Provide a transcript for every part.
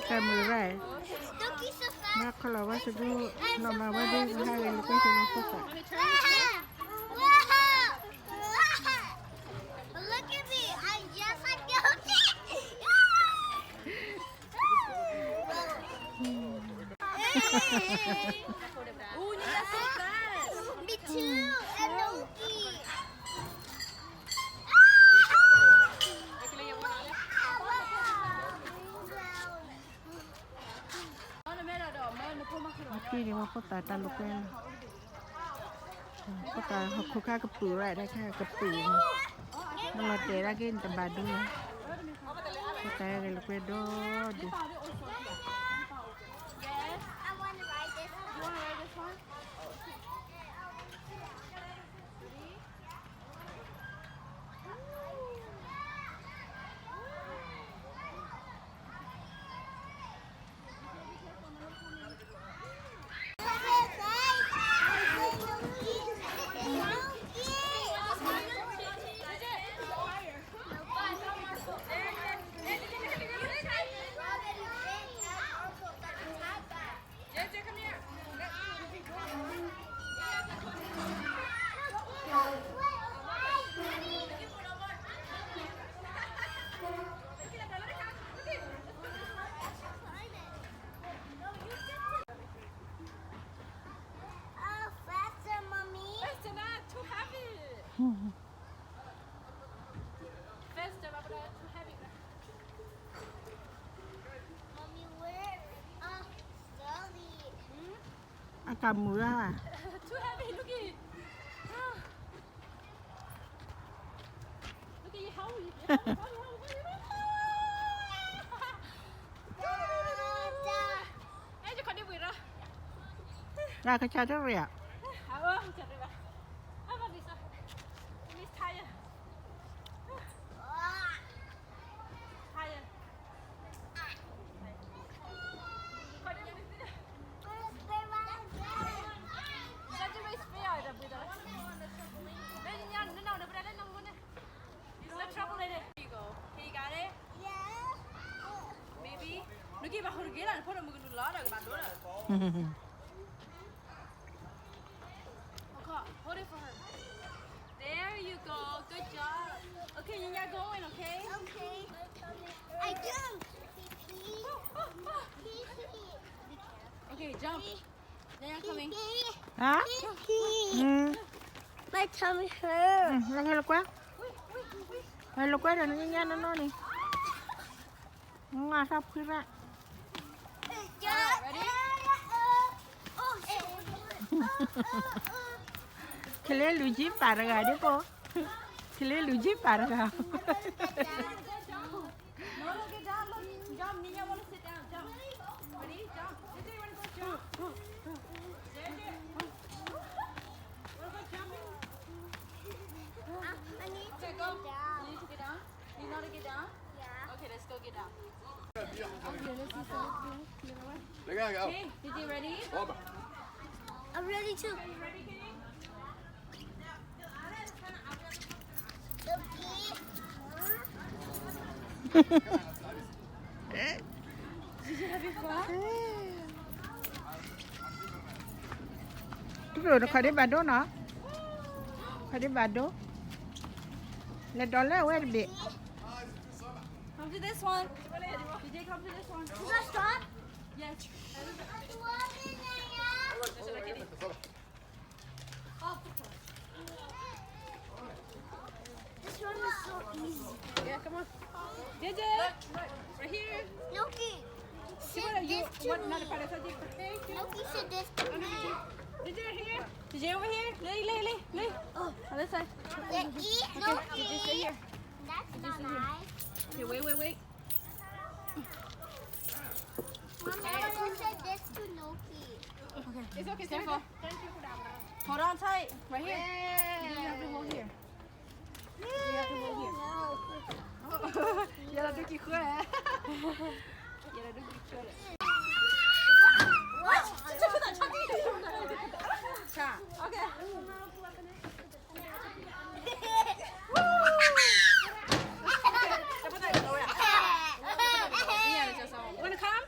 တၢ်မုာ်ရၣ်, မ့ၢ်ခီလီၤဝဲသဒူ, လီၤမၤဝဲဒ် ဟဲဂဲၤလိာ်ကွဲက့ၤဝဲဖိသၣ်. Look at me, I'm just like Yogi. Me too, and Yogi. က့ၤဒ်ဝဲဖိသၣ်တၢ်လိာ်ကွဲလီၤ, ဖိသၣ်ဟီၣ်ခိၣ်ခါကပုာ်ရၣ် တၢ်ခါကပုာ်, မ့ၢ်လီၤတဲာ်ဒၣ်က့ၤန့ၣ်တဘၣ်ဒိလီၤ, ဖိသၣ်ဂဲၤလိာ်ကွဲဒီဒူၣ်. Oh, faster, mommy. Faster, not too heavy. Faster, Barbara, too heavy. Mommy, where? Uh, slowly. Hmm? အကမူၤရၣ်. Too heavy, look it. Ah. Look at you, how you, how you, how you, how you, how you. Hey, you can't do it. ရၣ်ကဆါတရံးဧါ. Oh, I'm sorry. How about this one? Miss Taya. Taya. Hold it for her. There you go. Good job. Okay, you're going, okay? Okay. I jump. Okay, jump. Yaya coming. Huh? My tummy hurts. ဟဲလိာ်ကွဲ, ဟဲလိာ်ကွဲဒီးနညါနီၢ်နီၢ်န့ၣ်, ငါထီၣ်ဖှံရၣ်. Ready? ကလ့လူၤကံပာ်တဂၤဒ်ဖိ, ကလ့လူၤကံပာ်တဂၤ. No, no, get down, look, jump, Nina wanna sit down, jump. Ready, jump. J J, you wanna go jump? J J. Wanna go jumping? I need to go down. You need to get down? You know to get down? Yeah. Okay, let's go get down. Okay, let's see. Let go, go. Okay, J J, ready? I'm ready too. Are you ready, Kenny? Come to this one. Did you come to this one? Yes. This one is so easy. Yeah, come on. J J, right here. Loki. Loki, sit this to me. Loki, sit this to me. J J, right here. J J, over here. Lily, Lily, Lily. Oh, on this side. Loki. J J, sit here. That's not nice. Okay, wait, wait, wait. Mommy, I want to sit this to Loki. Okay. It's okay. Careful. Hold on tight. Right here. You have to hold here. You have to hold here. Yala duki kue. Yala duki kue. What? Okay. Wanna come?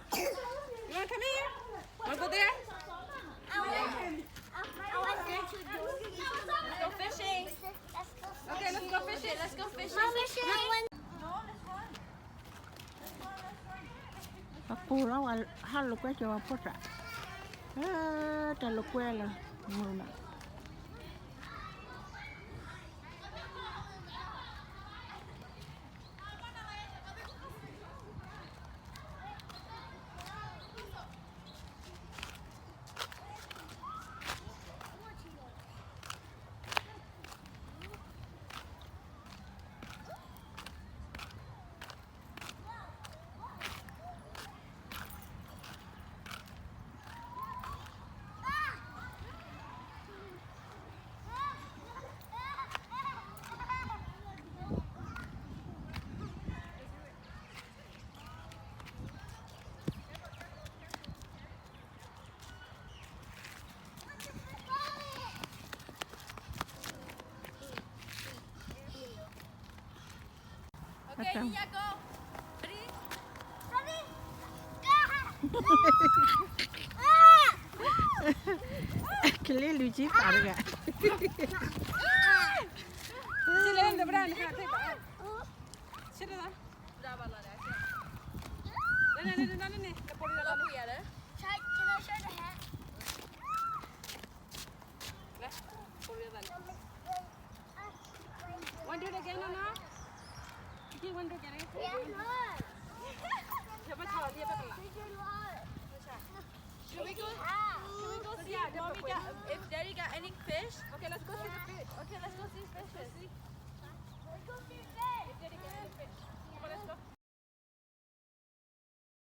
အပူၤလီၤဝဲ ဟးလိာ်ကွဲကၠီၤဝဲဖိတၢ်, တၢ်လိာ်ကွဲလီၤ, မုာ်နီၤ. ကလ့လွံၢ်ကံသးတဂၤ, Should we go, should we go see if mommy got, if daddy got any fish? Okay, let's go see.